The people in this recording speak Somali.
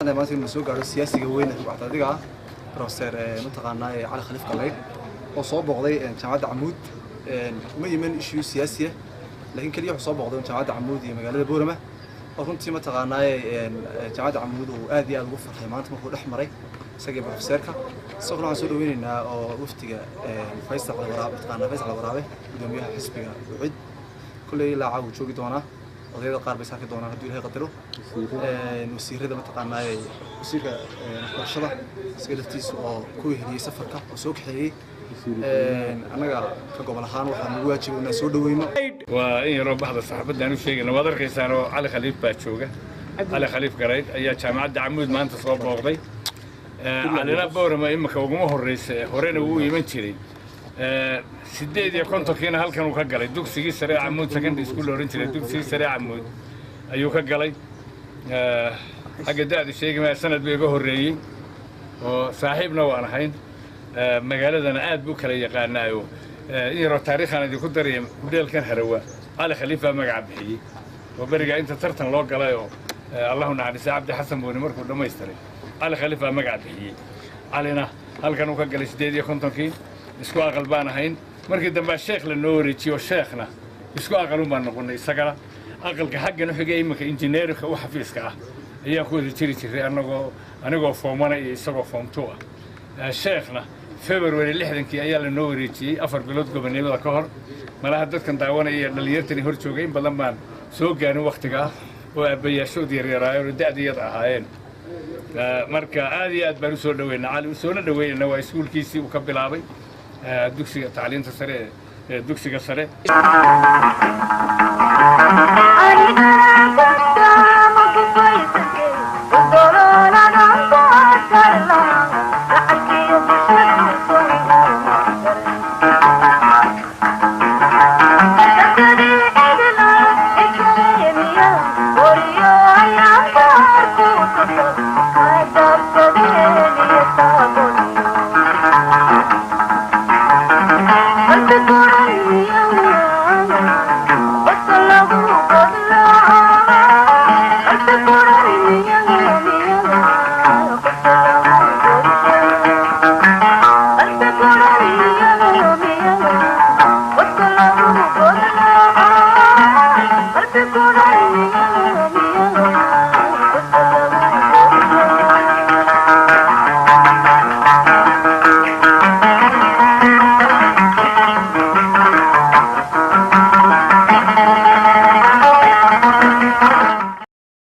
Maanta soo gaaro siyaasiga weyn ee waxdaadiga ah, Professor mataqaanaa Cali Khaliif Galaydh, oo soo booqday Jaamacadda Camuud. Uma iman issue siyaasi ah, laakiin keliya wuxuu soo booqday Jaamacadda Camuud iyo magaalada Boorama, oo runtii mataqaanaa Jaamacadda Camuud uu aad iyo aad ugu farxay maanta markuu dhex maray isagii professorka. Sidoo kale waxaan soo dhaweynaynaa oo wafdiga Faysal Cali Waraabe, mataqaanaa Faysal Cali Waraabe, gudoomiyaha xisbiga UCID. Kulley ilaa caawa joogi doonaa, odayada qaar bay saarki doonaan hadduu Ilahay qadaro. Wasiirada, mataqaanaa wasiirka waxbarashada isaga laftiisa oo ku weheliyey safarka oo soo kaxeeyey, annaga ka gobol ahaan waxaa nagu waajiba inaan soo dhaweyno. Waa in yaroo baxda saxaafadaan u sheegayna, waad arkaysaan oo Cali Khaliif baa jooga. Cali Khaliif Garayd ayaa Jaamacadda Camuud maanta soo booqday. Calina Boorama imika uguma horreysa, horena wuu iman jiray. 58-kiina halkan uu ka galay dugsigii sare Camuud Secondary School la odhan jiray, dugsigii sare Camuud ayuu ka galay. Xagga da'da sheegi maya, sanad buu iga horreeyey oo saaxiibna waan ahayn, magaaladana aad buu kala yaqaanaayo. In yaroo taariikhaan idinku daraya, hudheelkan Harawa Cali Khaliif baa magaca bixiyey, oo berigaa inta tartan loo galay oo Allahu naxariista Cabdi Xasan Buuni markuu dhammaystiray, Cali Khaliif baa magaca bixiyey. Calina halkan uu ka galay 58-kii, isku aqal baan ahayn. Markii dambea sheekh la noo wareejiyey oo sheekhna isku aqalun baan noqonnay, isagana aqalka xaggan u xigay iminka injineerka u xafiiska ah ayaan ku wada jiri jiray, anagoo anigoo form one iyo isagoo form two ah. Sheekhna February 60-kii ayaa la noo wareejiyey, 4 bilood gobonnimada ka hor. Malaha dadkan daawanaya iyo dhallinyartani hor joogay in badan baan soo gaarin wakhtiga ah oo aabbayaashood yaryaraayeen oo da'diyada ahaayeen. Marka aad iyo aad baan usoo dhaweynaa Cali, usoona dhaweynayna. Waa iskuulkiisii uu ka bilaabay dugsiga tacliinta sare ee dugsiga sare. Anigana.